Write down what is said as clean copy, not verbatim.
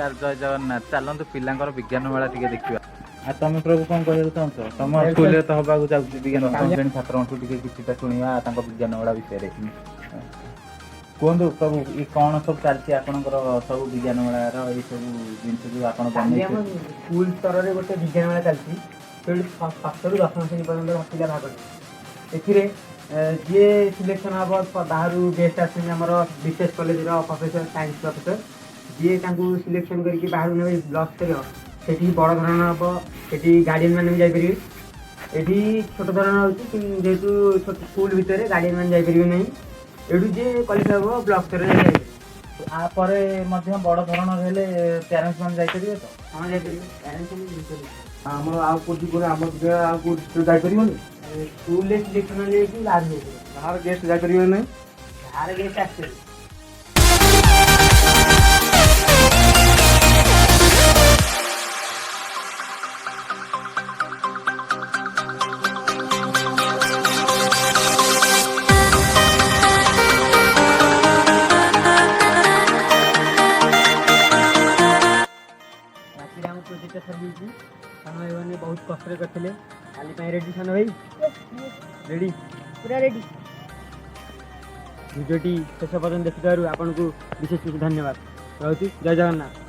ନମସ୍କାର, ଜୟ ଜଗନ୍ନାଥ। ଚାଲନ୍ତୁ, ପିଲାଙ୍କର ବିଜ୍ଞାନ ମେଳା ଟିକେ ଦେଖିବା। ଆଉ ତମେ ପ୍ରଭୁ କଣ କହିବାକୁ ଚାହୁଁଛ? ତମ ସ୍କୁଲରେ ତ ହବାକୁ ଯାଉଛି ବିଜ୍ଞାନ। ଶ୍ରେଣୀ ଛାତ୍ରଙ୍କଠୁ ଟିକେ କିଛିଟା ଶୁଣିବା ତାଙ୍କ ବିଜ୍ଞାନ ମେଳା ବିଷୟରେ। କୁହନ୍ତୁ ପ୍ରଭୁ, ଇଏ କଣ ସବୁ ଚାଲିଛି ଆପଣଙ୍କର ସବୁ ବିଜ୍ଞାନ ମେଳାର ଏଇ ସବୁ ଜିନିଷ ଯୋଉ ଆପଣ କାଲି ଆମ ବନେଇଛନ୍ତି? ସ୍କୁଲ ସ୍ତରରେ ଗୋଟେ ବିଜ୍ଞାନ ମେଳା ଚାଲିଛି। ସେଇଠି ଷଷ୍ଠରୁ ଦଶମ ଶ୍ରେଣୀ ପର୍ଯ୍ୟନ୍ତ ପିଲା ଭାଗ ନେବେ। ଏଥିରେ ଯିଏ ସିଲେକ୍ସନ୍ ହେବ, ବାହାରୁ ଗେଷ୍ଟ ଆସୁଛନ୍ତି, ଆମର ବିଶେଷ କଲେଜର ପ୍ରଫେସର, ସାଇନ୍ସ ପ୍ରଫେସର, ଯିଏ ତାଙ୍କୁ ସିଲେକ୍ସନ୍ କରିକି ବାହାରୁ ନେବେ ବ୍ଲକ୍ ସ୍ତରୀୟ, ସେଠି ବଡ଼ ଧରଣର ହେବ। ସେଠି ଗାର୍ଡ଼ିଆନ୍ ମାନେ ବି ଯାଇପାରିବେ। ଏଠି ଛୋଟ ଧରଣର ହେଉଛି, କିନ୍ତୁ ଯେହେତୁ ଛୋଟ ସ୍କୁଲ ଭିତରେ ଗାର୍ଡ଼ିଆନ୍ ମାନେ ଯାଇପାରିବେ ନାହିଁ। ଏଠୁ ଯିଏ କ୍ୱାଲିଫାଏ ହେବ, ବ୍ଲକ୍ ସ୍ତରରେ ଯାଇପାରିବେ। ଆ ପରେ ମଧ୍ୟ ବଡ ଧରଣର ହେଲେ ପ୍ୟାରେଣ୍ଟସ୍ ମାନେ ଯାଇପାରିବେ ତ? ହଁ, ଯାଇପାରିବେ। ପ୍ୟାରେଣ୍ଟସ୍ ମାନେ ଯାଇପାରିବେ। ଆମର ଆଉ କୋଉଠି କୋଉଠି ଆମ ଜିଲ୍ଲା ଆଉ କୋଉଠି ଯାଇପାରିବନି? ସ୍କୁଲରେ ସିଲେକ୍ସନ୍ ହେଲେ ଯାଇକି ବାହାରୁ ଯାଇପାରିବେ। ବାହାର ଗେଷ୍ଟ ଯାଇପାରିବେ ନାହିଁ? ବାହାର ଗେଷ୍ଟ ଆସିପାରିବେ। ରାତିରେ ଆମ ପ୍ରୋଜେକ୍ଟଟା ସରିଯାଇଛି। ସାନ ଭାଇମାନେ ବହୁତ କଷ୍ଟରେ କରିଥିଲେ। କାଲି ପାଇଁ ରେଡ଼ି ସାନ ଭାଇ? ରେଡ଼ି? ପୁରା ରେଡ଼ି। ଭିଡ଼ିଓଟି ଶେଷ ପର୍ଯ୍ୟନ୍ତ ଦେଖିଥିବାରୁ ଆପଣଙ୍କୁ ବିଶେଷ ବିଶେଷ ଧନ୍ୟବାଦ। ରହୁଛି, ଜୟ ଜଗନ୍ନାଥ।